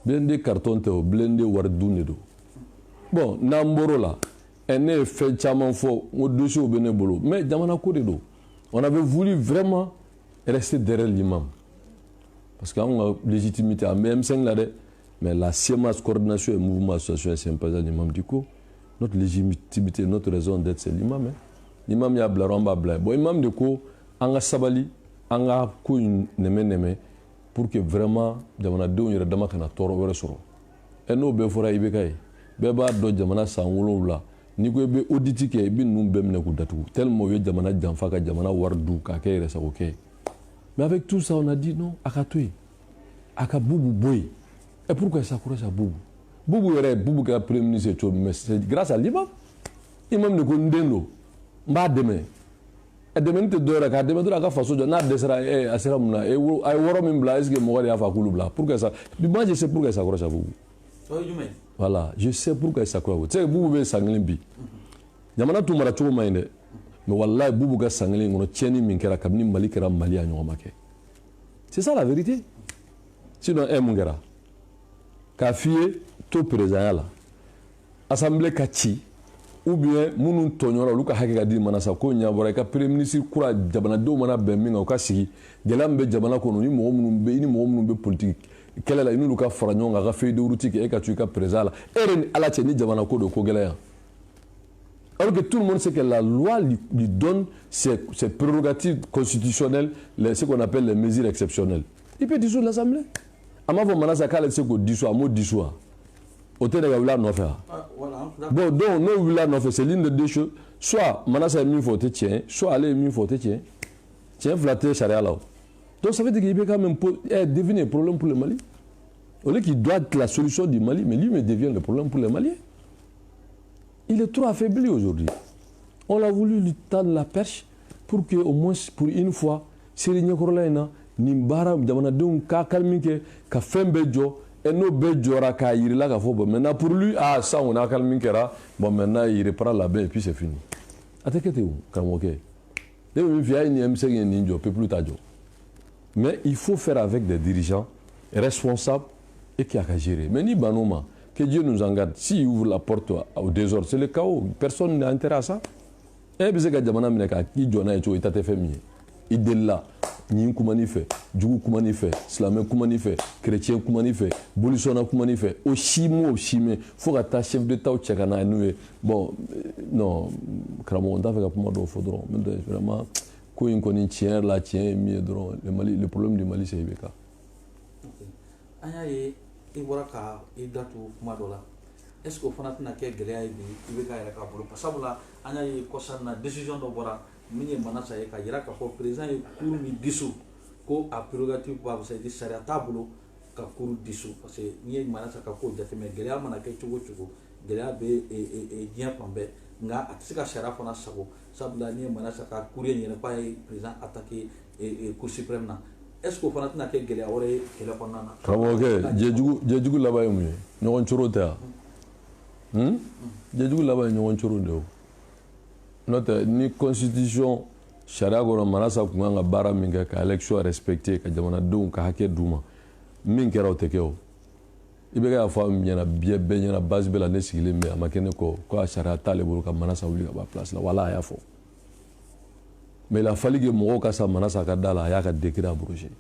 Blindé carton tɛ o, blindé wari dun de don. Bon, n'an bɔr'o la, ɛ, ne ye fɛn caman fɔ n ko dossier bɛ ne bolo, mais jamana ko de don. On avait voulu vraiment rester derrière l'imam parce que anw ka légitimité, an bɛ M5 la dɛ, mais la CMAS, Coordination et Mouvement Association et Sympathisants d'Imam Dicko, notre légitimité, notre raison d'être, c'est l'imam, hein. L'imam y'a bila yɔrɔ, an b'a bila. Bon, imam de ko an ka sabali, an ka ko in nɛmɛ nɛmɛ pour que vraiment jamanadenw yɛrɛ dama kana tɔɔrɔ wɛrɛ sɔrɔ. Ɛ, n'o bɛɛ fɔra IBK ye, bɛɛ b'a dɔn jamana san 7, n'i ko i bɛ audit kɛ, i bɛ ninnu bɛɛ minɛ k'u datugu, tellement u ye jamana janfa, ka jamana wari dun k'a kɛ yɛrɛ sago kɛ. Mais avec tout ça, on a dit non, a ka to yen, a ka Boubou bɔ yen. Et pourquoi il s'accroche à Boubou? Boubou yɛrɛ, Boubou kɛra premier ministre ye cogo min, mais c'est grâce à l'imam. Imam de ko n den don, n b'a dɛmɛ. Ɛ, dɛmɛni tɛ dɔwɛrɛ k'a dɛmɛ dɔrɔn, a ka faso jɔ. N'a dɛsɛra, ɛ, a sera mun na? Ɛ, a ye wɔɔrɔ min bila, est ce que mɔgɔ de y'a fɔ a k'olu bila? Pourquoi ça? Moi, je sais pourquoi il s'accroche à Boubou. O ye jumɛn ye? Voilà, je sais pourquoi il s'accroche à Boubou. Tu sais, Boubou bɛ san kelen bi, jamana tun mara cogo man ɲi dɛ, mais walayi, Boubou ka san kelen kɔnɔ, tiɲɛni min kɛra kabini Mali kɛra Mali, a ɲɔgɔn ma kɛ. C'est ça la vérité. Sinon, ɛ, mun kɛra k'a f'i ye to présidentya la, assemblée ka ci ou bien minnu tɔɲɔra, olu ka hakɛ ka di Manasa ko ɲɛbɔra, i ka premier ministre kura, jamanadenw mana bɛn min kan, u ka sigi. Gɛlɛya min bɛ jamana kɔnɔ, ni mɔgɔ minnu bɛ i ni mɔgɔ minnu bɛ politique kɛlɛ la, i n'olu ka fara ɲɔgɔn kan, a ka feuille de route kɛ, e ka to i ka président la. E yɛrɛ ni Ala cɛ, ni jamana ko don, ko gɛlɛya. Alors que tout le monde sait que la loi lui donne ses prérogatives constitutionnelles, ce qu'on appelle les mesures exceptionnelles. Il peut dissoudre l'Assemblée. A m'a fɔ Manasa k'ale tɛ se k'o dissout, a m'o dissout wa? O tɛ ne ka wuli a nɔfɛ wa? Ah, voilà. Bon, donc n'o wulila a nɔfɛ, c'est l'une de deux choses. Soit Manasa ye min fɔ, o tɛ tiɲɛ ye, soit ale ye min fɔ, o tɛ tiɲɛ ye. Tiɲɛ fila tɛ sariya la o. Donc ça veut dire qu'il peut quand même devenir un problème pour le Mali. Au lieu qu'il doit être la solution du Mali, mais lui mais devient le problème pour les Maliens. Il est trop affaibli aujourd'hui. On a voulu lui tendre la perche pour que au moins pour une fois, seri ɲɛkɔrɔla in na, nin baara, jamanadenw ka calme kɛ, ka fɛn bɛɛ jɔ. Et n'o bɛɛ jɔra k'a yirila k'a fɔ, bon, maintenant pour lui, ah, ça, on a calme kɛra, bon, maintenant il reprend la main et puis c'est fini. A tɛ kɛ ten o, karamɔgɔkɛ. Ne bɛ min f'i ye, hali ni M5 ye nin jɔ, peuple t'a jɔ. Mais il faut faire avec des dirigeants responsables et qui a qu'à gérer. Mais ni ban'o ma, que Dieu nous en garde. S'il ouvre la porte au désordre, c'est le chaos. Personne n'a intérêt à ça. E bɛ se ka jamana minɛ ka i jɔ n'a ye cogo, i ta tɛ fɛn min ye. I delila ɲin kumani fɛ, jugu kumani fɛ, silamɛ kumani fɛ, chrétien kumani fɛ, bolisɔnna kumani fɛ, o si m'o si mɛn fo ka taa chef d'état cɛ ka na n'u ye. Bon, non, karamɔgɔ, n t'a fɛ ka kuma dɔw fɔ dɔrɔn. N'o tɛ, vraiment, ko in kɔni, tiɲɛ yɛrɛ la, tiɲɛ ye min ye dɔrɔn, le Mali, le problème du Mali, c'est IBK. An y'a ye, i bɔra ka i da tu kuma dɔ la. Est ce que o fana tɛna kɛ gɛlɛya ye bi IBK yɛrɛ ka bolo? Sabula an y'a ye kɔsa in na, décision dɔ bɔra min ye Manasa ye, ka yira k'a fɔ président ye cour min dissous, ko a prérogative b'a, c'est à dire sariya t'a bolo ka cour dissous. Parce que n'i ye Manasa ka ko jateminɛ, gɛlɛya mana kɛ cogo o cogo, gɛlɛya bɛ diɲɛ fan bɛɛ, nka a tɛ se ka sariya fana sago. Sabula n'i ye Manasa ka cour ye ɲɛnɛ k'a ye président attaqué cour suprême na, est ce que o fana tɛna kɛ gɛlɛya wɛrɛ ye kɛlɛ kɔnɔna na? Karamɔgɔkɛ, jɛjugu, jɛjugu laban ye mun ye? Ɲɔgɔn coro tɛ wa? Jɛjugu laban ye ɲɔgɔn coro de o. N'o tɛ, ni constitution sariya kɔnɔ, Manasa tun kan ka baara min kɛ, ka élection respecter, ka jamanadenw ka hakɛ d'u ma, min kɛra, o tɛ kɛ o. I bɛ k'a fɔ a ɲɛna, biɲɛ bɛɛ ɲɛna, base bɛɛ la, ne sigilen bɛ, a ma kɛ ne kɔ ko a sariya t'ale bolo ka Manasa wuli ka bɔ a place la. Wala a y'a fɔ, mais il a fallu que mɔgɔw ka sa Manasa ka da la, a y'a ka décret abrogé.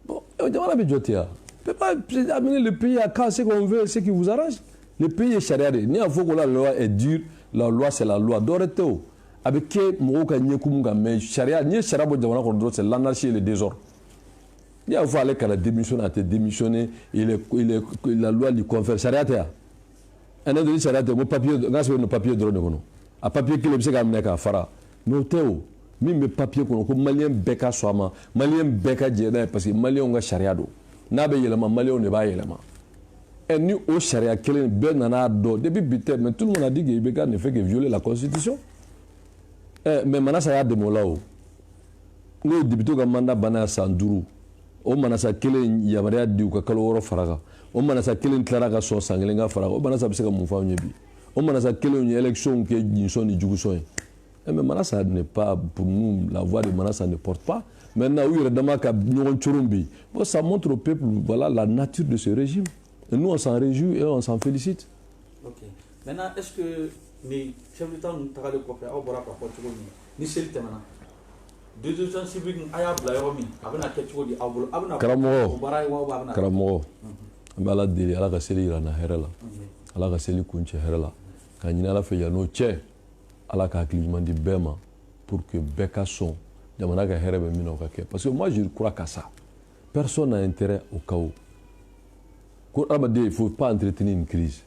Bon, jamana bɛ jɔ ten wa? Peut pas amener le pays à cas ce qu'on veut, ce qui vous arrange. Le pays ye sariya de ye. N'i y'a fɔ ko la loi est dure, la loi, c'est la loi. Dɔwɛrɛ tɛ o, a bɛ kɛ mɔgɔw ka ɲɛkumu kan, mais sariya, n'i ye sariya bɔ jamana kɔnɔ dɔrɔn, c'est l'anarchie et le désordre. N'i y'a fɔ ale kana démissionner, a tɛ démissionner. Il est la loi lui confère. Sariya tɛ yan. Ɛ, ne ni sariya tɛ, ko papier, n ka sɛbɛn don papier dɔrɔn de kɔnɔ, a papier kelen bɛ se k'a minɛ k'a fara, mais o tɛ o. Min bɛ papier kɔnɔ, ko malien bɛɛ ka sɔn a ma, malien bɛɛ ka jɛ n'a ye, parce que malienw ka sariya don. N'a bɛ yɛlɛma, malienw de b'a yɛlɛma. Ɛ, ni o sariya kelen bɛɛ nana dɔn depuis bi tɛ, mais tout le monde a dit que IBK ne fait que violer la constitution. Ɛ, mais Manasa y'a dɛmɛ o la o. N'o ye député ka mandat banna san 5, o Manasa kelen yamaruya di u ka kalo 6 fara kan. O Manasa kelen tilara ka sɔn san kelen ka fara kan. O Manasa bɛ se ka mun fɔ anw ye bi? O Manasa kelen ye élection kɛ ɲinsɔn ni jugusɔn ye. Eh, mais Manassa n'est pas, pour nous, la voix de Manassa ne porte pas. Maintenant, u yɛrɛ dama ka ɲɔgɔn coron bi, bon, ça montre au peuple, voilà la nature de ce régime. Et nous, on s'en réjouit et on s'en félicite. Ok, maintenant, est ce que ni chef d'État ninnu tagalen kɔfɛ, aw bɔra k'a fɔ cogo min, ni seli tɛmɛna, désobéissance civile, a y'a bila yɔrɔ min, a bɛna kɛ cogo di aw bolo? A bɛna Karamɔgɔ, o baara ye wa, a bɛna Karamɔgɔ, an bɛ Ala deli, Ala ka seli yira n na hɛrɛ la, Ala ka seli kuncɛ hɛrɛ la, ka ɲini Ala fɛ, yan n'o cɛ, Ala ka hakili ɲuman di bɛɛ ma pour que bɛɛ ka sɔn jamana ka hɛrɛ bɛ min na, o ka kɛ, parce que moi, je crois qu'à ça. Personne n'a intérêt au chaos. Ko hadamaden, il faut pas entretenir une crise.